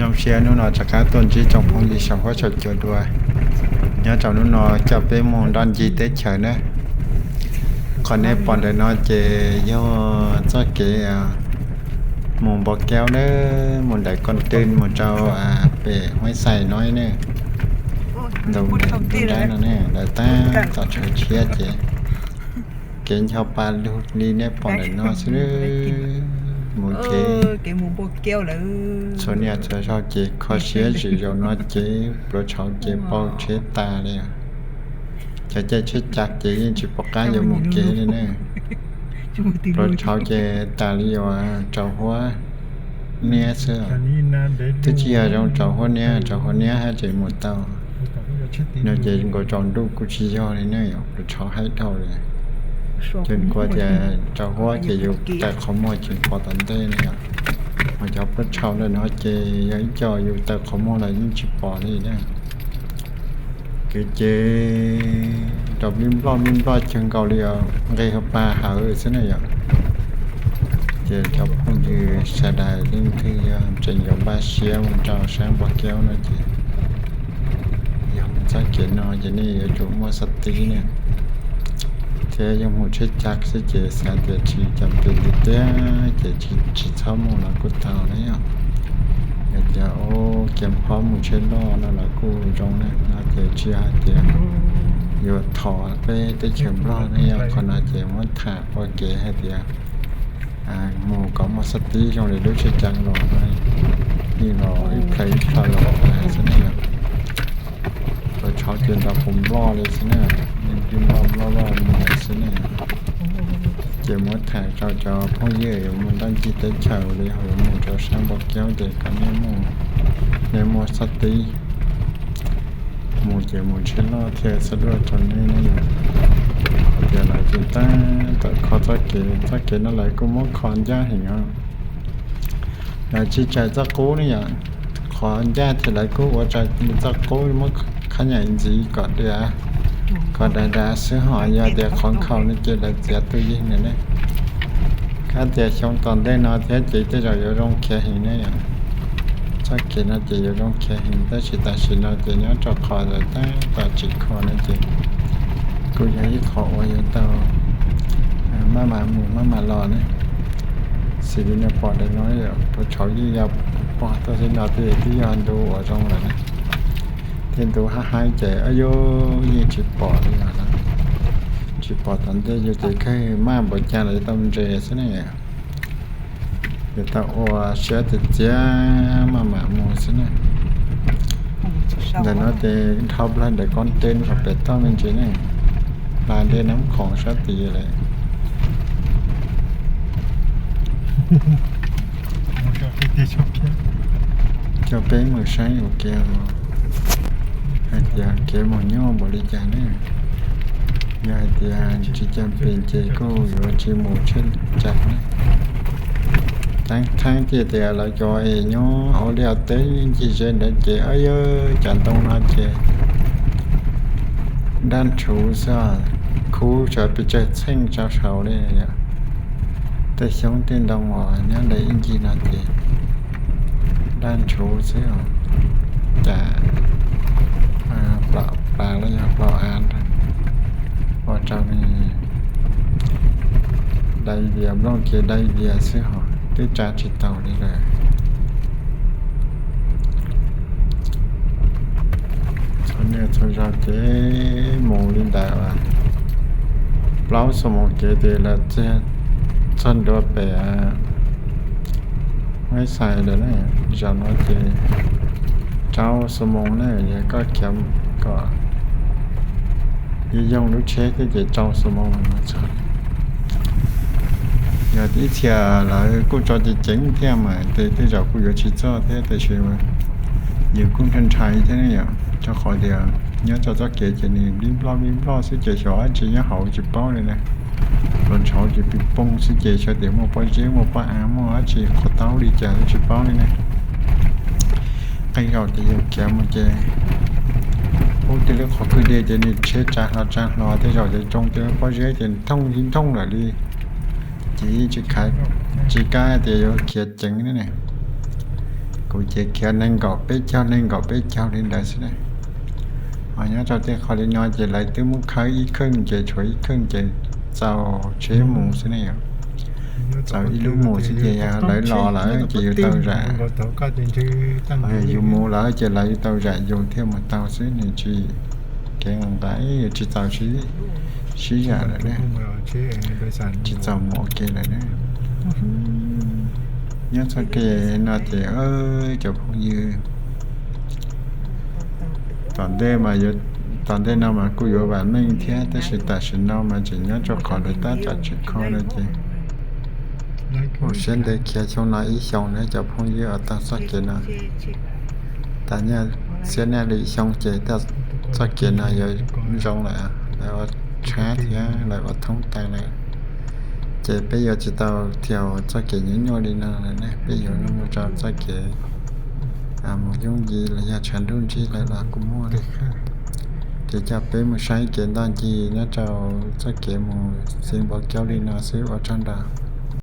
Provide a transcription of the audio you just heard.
Zoo siab hnub no rov qab tuaj ntsib tsoom phooj ywg saum huab saum cua dua. Nyob rau hnub no coj peb mus nroj ncig teb chaws na. Qhov nej pom ntawm no ces yog txoj kev mus Npau Kaub na, mus ntawm Koj Twj mus rau pem Huaib Xais no ne. Ntawm ntug nrab no ne, lawv tab tom tshav tshiab ces kev ncho pa lug li nej pom ntawm no xwb. Mus ces txhua niaj txhua zaus ces kho siab zim zaum no ces pluas tshauv ces pau tsheb tas li. Cov caij tsheb cas ces yeej tsis pom qab yuav mus kev li na. Pluas tshauv ces tas li uas rau huab niab xwb. Twb tsis yog zoo rau huab niab, rau huab niab haj tseem mus tau. No ces nkaus tsaus ntuj kuj tsis yog li ne, pluas tshauv haib dhau li. Ces kuv tias rau huab ces yus taws qhov muag tseem pom tom ntej ne yom. Ho cov pluas tshauv ntawm no ces yog ib co yus taws qhov muag los yeej tsis pom li na. Kev ces rau nplij nploj nplij nploj kawg nkaus li os, nqis hauv pas hawv xwb na yom. Ces cov phooj ywg sawv daws leej twg yog tseem yuav npaj siab mus rau sab Npau Kaub no ces yog mus txoj kev no ces nej yuav tsum muaj xab tib na. Thiab yog mus tsheb cas xwb ces xav tias tsis cam pes tiag tiag ces tsis txhob mus los kuj tau na yom. Yog tias ua kiag phob mus tsheb loj no los kuj zoo na, no ces tsis hais tias yuav thov peb teb chaws Nplog ne yom. Qhov no ces muab tham ua kev hais tias mus kom muaj xab tib zoo li lub tsheb cas los, yeej los ib plhaw ib plhaw los xwb ne yom. Pluas tshauv ces nrov puv nploj li xwb na, nplij nploj nploj nploj li xwb ne. Ces muab tham rau cov phooj ywg yuav mus nroj ncig teb chaws li ho yuav mus rau sab Npau Kaub ces kom nej mus, nej muaj xab tib. Mus ces mus tsheb loj thiaj xab duaj rau nej ne yom. Hais tias lawv tseem tab tom kho txoj kev, txoj kev no lawv kuj muab kho ncaj heev os. Lawv tsis tsaws txoj qub ne yom, qhov ncaj ces lawv kuj ua tsaws txoj qub muab khab nyaim ntxiv kom dias, kom dav dav xwb, ho yog tias qhov nkhaus no ces lawv txiav tus yeeg na ne. Kab tias xyoo tom ntej no thiab ces tej zaum yuav zoo khiav heev ne yom. Txoj kev no ces yuav zoo khiav heev tab sis tam sim no ces nyob rau qhov lawv tab tom tsis kho no ces kuj yog ib qho uas yuav tau maj mam mus maj mam los ne. Xws li nej pom ntawm no, pluas tshauv yeej yog pog tuaj xwb no, twb yog ntu uas zoo lawm na. Tej ntu hab haib ces ab yuj yeej tsis pom li os. Tsis pom tom ntej yus ces kawg maj npaum cas los yuav tau nres xwb ne. Yuav tau ua siab txias txias maj mam mus xwb na. Ntawm no ces dhau plaws ntawm koob teb rau pem toj me ntsis ne, hla dej Nab Khoom sab tid lawm. Coj peb mus saib ua ke, hais tias kev mus nyuaj npaum li cas ne. Yog hais tias tsis cam pes ces kuj yuav tsis mus tsheb cas ne. Teeb theeb tiag tias lawv cov es nyob hauv liaj teb ncig ze ntawd ces ab yuj cov ntoo no ces daj ntshuv xwb, khub sawv pes tsawg txheej rau saud li. Tej xyoob tej ntoo uas nyob ntawm ib ncig no ces daj ntshuv xwb os. Cas plaws pas los yog plaws av ua rau dai vias, nplooj kev dai vias xwb hos twb tsa tsis taus li lawm. Txhua niaj txhua zaus ces mus li ntawd, plaub xuab moos kev ces lawv txog ntua pem Huaib Xais lawm na. Zaum no ces rau xuab moos na, yog koj khiav kom yooj yooj lub tsheb thiab ces rau xuab moos mas txog. Yog ib txhia lawv kuj tso ceev ceev thiab mas tej zaum kuj yuav tsis txog thiab, tiam sis yus kuj ntshai ntshai thiab ne yom, rau qhov tias nyob rau txoj kev ces nws nplij nploj nplij nploj xwb ces xyov dab tsi nyob hauv tsis paub li na. Pluas tshauv ces pis poog xwb ces xyov tias muaj pob zeb muaj pob av muaj dab tsi qhov taub li cas twb tsis paub li ne. Qee zaum ces yus khiav mus ces pub tej lub qhov kwj deg ces nws tsheb tsa hlo tsa hlo, tej zaum ces tsoo tej lub pob zeb ces thooj ib thooj lawm li. Ces yeej tsis khav, tsis kam tias yuav khiav ceev ne. Kuv ces khiav nees nkaum peb caug nees nkaum peb caug li ntawd xwb na. Ho nyob rau tej qhov li no ces lawv twb muab khawb ib kheej ces tshuav ib kheej ces txaus tsheb mus xwb ne yom. Txaus ib lub mus xwb ces yog lawv los lawm ces yus tau zam. Yus mus lawm ces lawv yus tau zam yus thiaj mus tau xwb, nws tsis kev nqa nqa, yus tsis txaus sib zam lawm ne, tsis txaus mus ua ke lawm ne. Nyob txoj kev no ces cov phooj ywg, tom ntej mas, tom ntej no mas kuj yuav vam meej thiab, tab sis tam sim no mas tseem nyob rau qhov lawv tab tom tsis kho no ces ua siab ntev khiav xyoo no ib xyoos na cov phooj ywg uas taug txoj kev no. Tas nyiaj txiag nej li xyoo ces txoj kev no yuav zoo lawm, lawv ua tshab thiab lawv ua thoob tag lawm. Ces peb yuav tsis tau thiaus txoj kev nyuaj nyuaj li no lawm ne, peb yuav mus rau txoj kev mus yooj yim los yog tshav ntuj ntsig lawm los kuj muaj. Ces coj peb mus saib kev ntoj ncig nyob rau txoj kev mus Xeev Npau Caub li no xwb, ua tsaug ntau.